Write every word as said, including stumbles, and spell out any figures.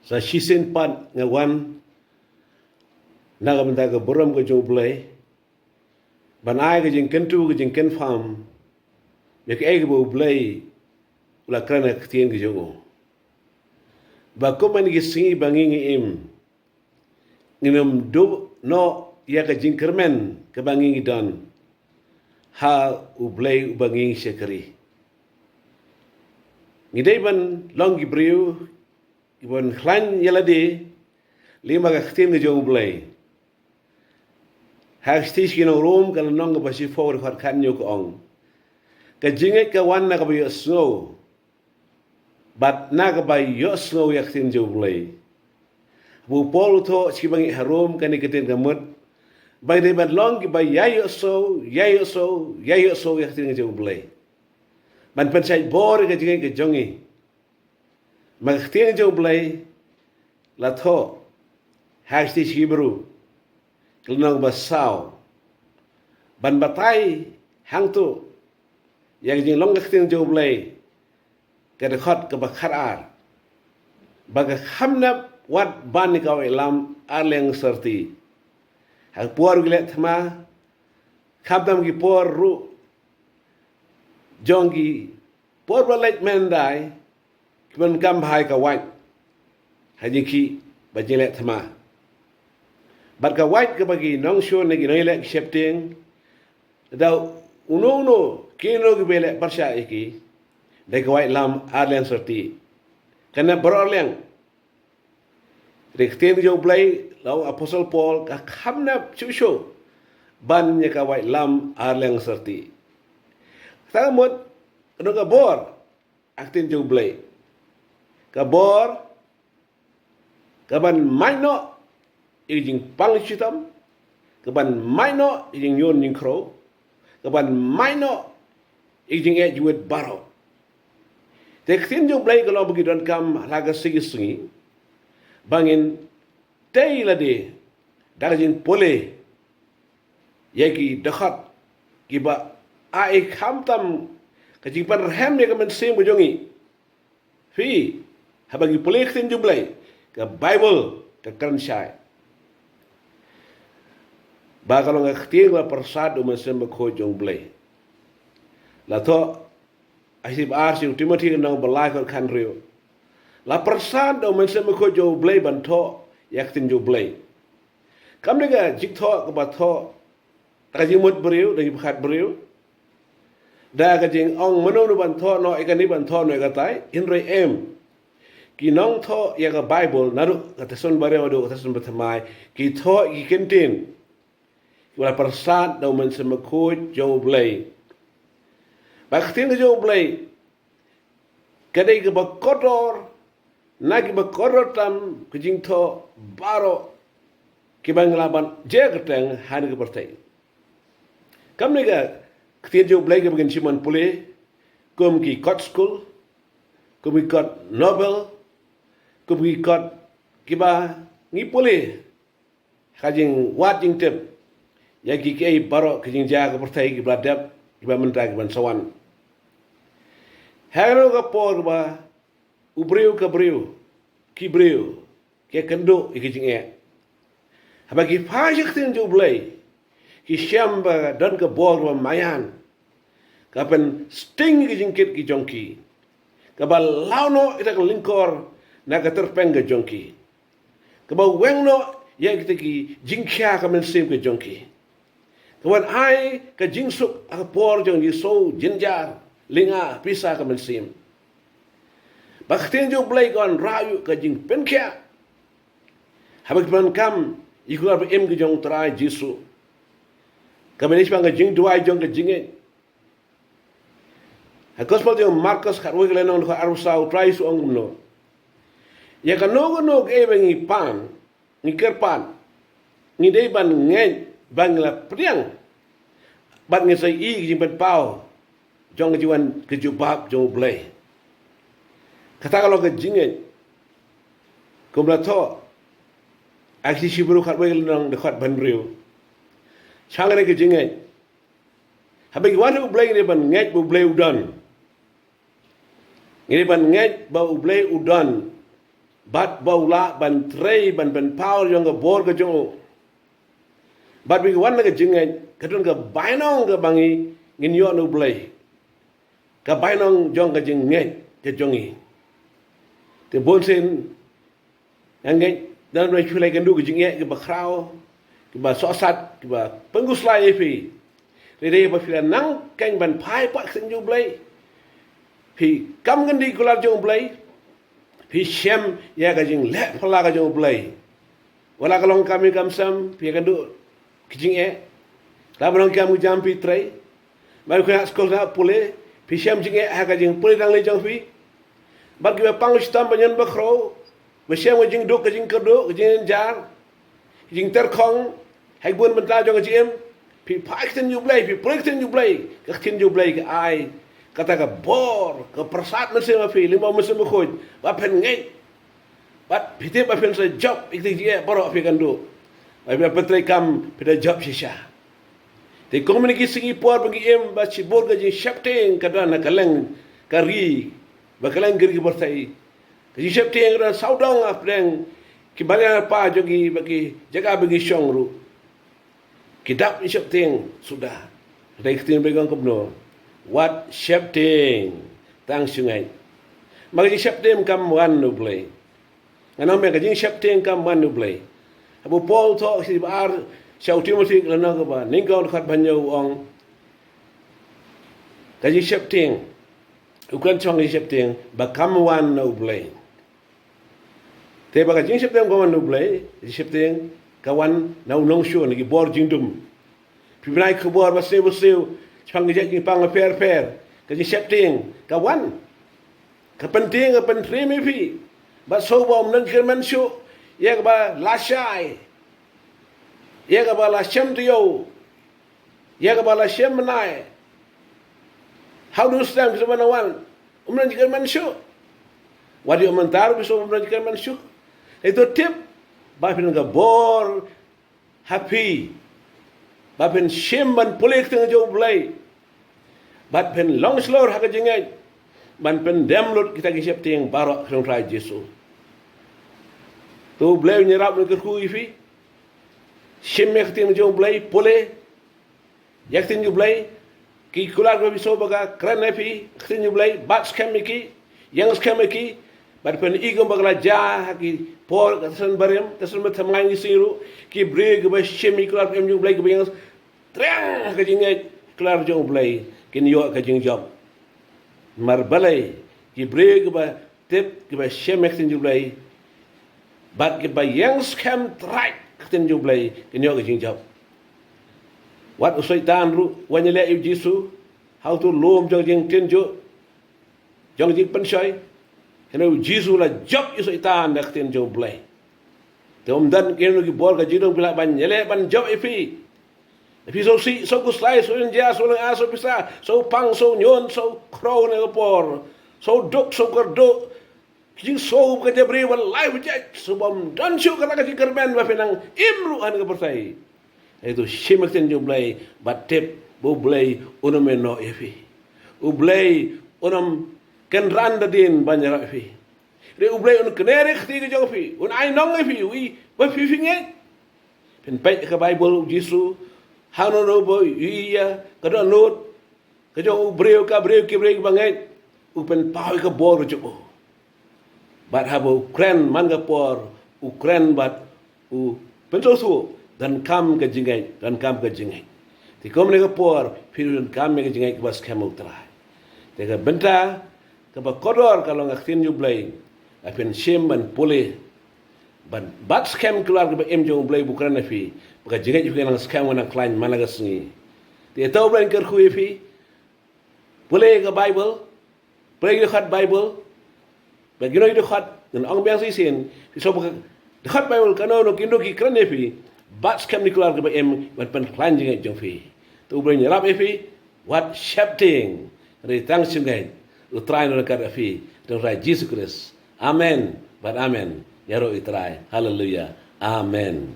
Sa shisien pat nga wan na ka bynta ka burom ka jong U Blei, ban ai ka jingkyntu, ka jingkynfam ïa kaei kaba U Blei u la kren ha ka ktien ka jong u. Ba kum ha kine ki sngi ba ngi ngi im, ngin ym duh noh ïa ka jingkyrmen kaba ngi ngi don ha U Blei uba ngi ngi shakri. Ngi dei ban long ki briew kiban khlaiñ ïa lade lyngba ka ktien ka jong U Blei. Ha ka shithi sha ki nong Rom, ka lynnong kaba shiphew, dkhot khathynñiew ka ong, ka jingngeit ka wan na kaba ïohsngew, bad na kaba ïohsngew ïa ka ktien jong U Blei. Ba u Paul u thoh sha kiba ngi ha Rom, kane ka ktien ka mut ba ngi dei ban long kiba ïai ïohsngew, ïai ïohsngew, ïai ïohsngew ïa ka ktien jong U Blei, ban pynshait bor ïa ka jingngeit ka jong ngi. Ma ka ktien jong U Blei la thoh ha ka shithi Hebru, ka lynnong ba saw, ban batai hangto ïa ka jinglong ka ktien jong U Blei, ka dkhot kaba khatar, ba ka kham nep wat ban ïa ka waitlam ar liang syrti. Ha ka por ki leh thma, khamtam ki por ruh jong ki por ba leit hyndai, ki pyndonkam bha ïa ka wait ha jingkhih bad jingleh thma. Bad ka wait kaba ki nongshun ne ki nongïaleh ki sheptieng, da uno uno kino kiba leh pyrshah ïa ki, dei ka waitlam ar liang syrti. Ka nep baroh ar liang. Hynrei ka ktien jong U Blei, la ong u Apostol Paul, ka kham nep shuh shuh ban ïa ka waitlam ar liang syrti. Kata ka mut, ka don ka bor ha ka ktien jong U Blei. Ka bor kaban mait noh ïa ka jingpang shitom, kaban mait noh ïa ka jingïoh jingkhraw, kaban mait noh ïa ka jingeh jingwit baroh. Te ka ktien jong U Blei ka long ba ngi donkam ha la ka sngi ka sngi, ba ngin tei lade da ka jingpule ïa ki dkhot kiba ai khamtam ka jingpynrhem ïa ka mynsiem ka jong ngi. Phi, haba ngi pule ka ktien jong U Blei, ka Baibl ka kren shai ba ka long ka ktien ba la pyrsad da U Mynsiem Bakhuid jong U Blei. La thoh ha ka shithi ba ar sha u Timothi, ka lynnong ba lai, dkhot khathynriew, la pyrsad da U Mynsiem Bakhuid jong U Blei ban thoh ïa ka ktien jong U Blei. Kam dei ka jingthoh kaba thoh da ka jingmut briew, da ka jingpyrkhat briew, da ka jingong mano mano ban thoh noh ïa kane, ban thoh noh ïa katai, hynrei em. Ki nongthoh ïa ka Baibl, naduh ka Testament Barim haduh ka Testament Bathymmai, ki thoh ïa ki kyntien kiba la pyrsad da U Mynsiem Bakhuid jong U Blei. Ba ka ktien ka jong U Blei ka dei kaba kordor na kiba kordor tam ka jingthoh baroh kiba ngi lah ban jia kyrteng ha kane ka pyrthei. Kam dei ka ktien jong U Blei kaba ngin shim ban pule kum ki kot skul, kum ki kot Nobel, kum ki kot kiba ngi pule ha ka jingwad jingtip ïa ki, kiei baroh ki jingjia ka pyrthei kiba la dep, kiba mynta, kiban sa wan. Ha kano ka por ba u briew ka briew, ki briew ki ïakynduh ïa ki jingeh, haba ki phai sha ka ktien jong U Blei, ki shem ba don ka bor ba maïan, ka pynsting ïa ki jingkit ki jong ki, kaba law noh ïa ka lyngkor na ka tyrpeng ka jong ki, kaba weng noh ïa kita ki jingkhia ka mynsiem ka jong ki, kaban ai ka jingsuk ha ka por jong jingsngew jynjar, lynga, pisa ka mynsiem. Ba ka ktien jong U Blei ka wanrah ïa ka jingpynkhiah haba ki pyndonkam ïa ka lad ba im ka jong U Trai Jisu, kaba ïadei shaphang ka jingduwai jong ka jingngeit. Ha ka Gospel jong u Markos khatwei, ka lynnong dkhot arphew saw, U Trai Jisu u ong kumno: Ïa kano kano kaei ba ngi pan, ngi kyrpad, ngi dei ban ngeit ba ngi la pdiang bad ngi sa ïohi ïa ka jingpynpaw jong ka jingwan ka jubab jong U Blei. Kata ka long ka jingngeit. Kumba la thoh ha ka shithi Hibru khatwei, ka lynnong dkhot hynriew, shaphang kane ka jingngeit. Haba ngi wan ha U Blei, ngi dei ban ngeit ba U Blei u don. Ngi dei ban ngeit ba U Blei u don. Bad ba u lah ban trei ban pynpaw ïa ka bor ka jong u. Bad ba ka wan na ka jingngeit ka don ka bainong kaba ngi ngin ïoh na U Blei. Ka bainong jong ka jingngeit ka jong ngi. Te bun sien nga ngeit don ba phi la ïakynduh ka jingeh kaba khraw, kaba sohsat, kaba pynguslai ïa phi. Hynrei ba phi la nang khein ban phai pat ha ka ktien jong U Blei. Phi kam kyndit kular jong U Blei. Phi shem ïa ka jingleh phylla ka jong U Blei. Wat la ka long kam ïing kam sem phi ïakynduh ka jingeh. Lada ba long kam ka jam phi trei. Ba phi khynnah skul khynnah pule phi shem jingeh ha ka jingpule dang lei jong phi. Bad kiba pang shitom ba ñion ba khraw ba shem ka jingduk ka jingkyrduh ka jingjynjar. Jingtyrkhong, ha ki bun bynta jong ka jingim, phi phai ha ka ktien jong U Blei, phi pule ha ka ktien jong U Blei, ka ktien jong U Blei ka ai kata ka bor, ka pyrsad mynsiem ha phi, lyngba u Mynsiem Bakhuid, ba phin ngeit. Bad phi tip ba phin sa jop ïa kita ki jingeh baroh phi ïakynduh. Ba phi la pyntrei kam phi da jop shisha. Te kumne ki sngi por ba ngi im, ba shibun ka jingsheptieng ka don ha kylleng ka ri, ba kylleng ka ri ka pyrthei. Ka jingsheptieng ka don sawdong hapdeng ki ba ïa pa jong ngi bad ki jaka ba ngi shong ruh. Ki dap jingsheptieng suda. Hynrei ka ktien Blei ka ong kumno? Wat sheptieng, tang shu ngeit. Ma ka jingsheptieng kam wan na U Blei. Ngan ong ba ka jingsheptieng kam wan na U Blei. Haba u Paul u thoh shi ba ar sha u Timothi ka lynnong kaba nyngkong dkhot ba hynñiew u ong, ka jingsheptieng, u kren shaphang ka jingsheptieng ba kam wan na U Blei. Te ba ka jingsheptieng ka wan na U Blei, ka jingsheptieng ka wan na u nongshun, na ki bor jingdum. Phi bnai khubor ba siew ba siew shaphang ki jait jingpang bapher bapher, ka jingsheptieng ka wan. Ka pyntieng ka pyntriem ïa phi. Bad shuh ba ym don jingkyrmen shuh ïa kaba la shai, ïa kaba la shem taïew, ïa kaba la shem bnai. Haduh snem ki sa ban wan, ym don jingkyrmen shuh. Wat ïoh mynta ruh phi sngew ym don jingkyrmen shuh. Hynrei to tip ba phin don ka bor ha phi, ba phin shim ban pule ka ktien jong U Blei, bad phin long shlur ha ka jingngeit ban pyndem lut kita ki sheptieng baroh ha ka kyrteng U Trai Jisu. To U Blei un ïarap un kyrkhu ïa phi. Shim ïa ka ktien jong U Blei, pule ïa ka ktien jong U Blei. Ki kular kiba phi sngew ba ka kren ïa phi, ka ktien jong U Blei, bat skhem ïa ki, ïeng skhem ïa ki. Bad phin i kumba ka la jia ha ki por ka tymmen barim, tymmen thymmai ngi sngew ruh, ki briew kiba shim ïa ki kular ka ktien jong U Blei, kiba ïeng triang ha ka jingngeit kular jong U Blei, kin ïoh ka jingjop. Namar balei? Ki briew kiba tip, kiba shim ïa ka ktien jong U Blei, bad kiba ïeng skhem trai ha ka ktien jong U Blei, kin ïoh ka jingjop. Wat u Soitan ruh u wan ïaleh ïa u Jisu ha uto u lum jong ka jingtynjuh, jong ka jingpynshoi. Hynrei u Jisu u la jop ïa u Soitan da ka ktien jong U Blei. Te ym don kino kino ki bor ka jingdum ki lah ban ïaleh ban jop ïa phi. Phi sngew sih, sngew khuslai, sngew jynjar, sngew lynga, sngew pisa, sngew pang, sngew ñion, sngew khraw ha kane ka por, sngew duk, sngew kyrduh, ki jingsngew ba ka jabieng ba lai ba jait, sngew ba ym don shuh kata ka jingkyrmen ba phi nang im ruh ha kane ka pyrthei. Hynrei to shim ïa ka ktien jong U Blei bad tip ba U Blei un ym ïehnoh ïa phi. U Blei un ym kynran da dien ban ïarap ïa phi. Hynrei U Blei un kner ïa ka kti ka jong phi, un ai nong ïa phi, u i ba phi phi ngeit. Phin peit ha ka Baibl, u Jisu hangno hangno ba u i ïa ka dohnud ka jong u briew, ka briew, ki briew kiba ngeit, u pynpaw ïa ka bor ka jong u. Bad haba u kren man ka por, u kren bad u pynsngewthuh, donkam ka jingngeit, donkam ka jingngeit. Te kumne ka por phi donkam ïa ka jingngeit kaba skhem ha U Trai. Te ka bynta kaba kordor ka long ka ktien jong U Blei, ba phin shim ban pule, ban bat skhem ki kular kiba im jong U Blei ba u kren ïa phi, ba ka jingngeit jong phi kan nang skhem, kan nang khlaiñ man la ka sngi. Te ïa uta U Blei un kyrkhu ïa phi. Pule ka Baibl, pule ki dkhot Baibl, bad kino ki dkhot ngan ong biang shisien, phi sngew ba ka dkhot Baibl kano kano kino ki kren ïa phi, bat skhem ïa ki kular kiba im ban pynkhlaiñ jingngeit jong phi. To U Blei un ïarap ïa phi, wat sheptieng, hynrei tang shu ngeit, U Trai un ryngkat ïa phi, ha ka kyrteng U Trai Jisu Khrist. Amen bad amen. Ïaroh ïa U Trai. Haleluia. Amen.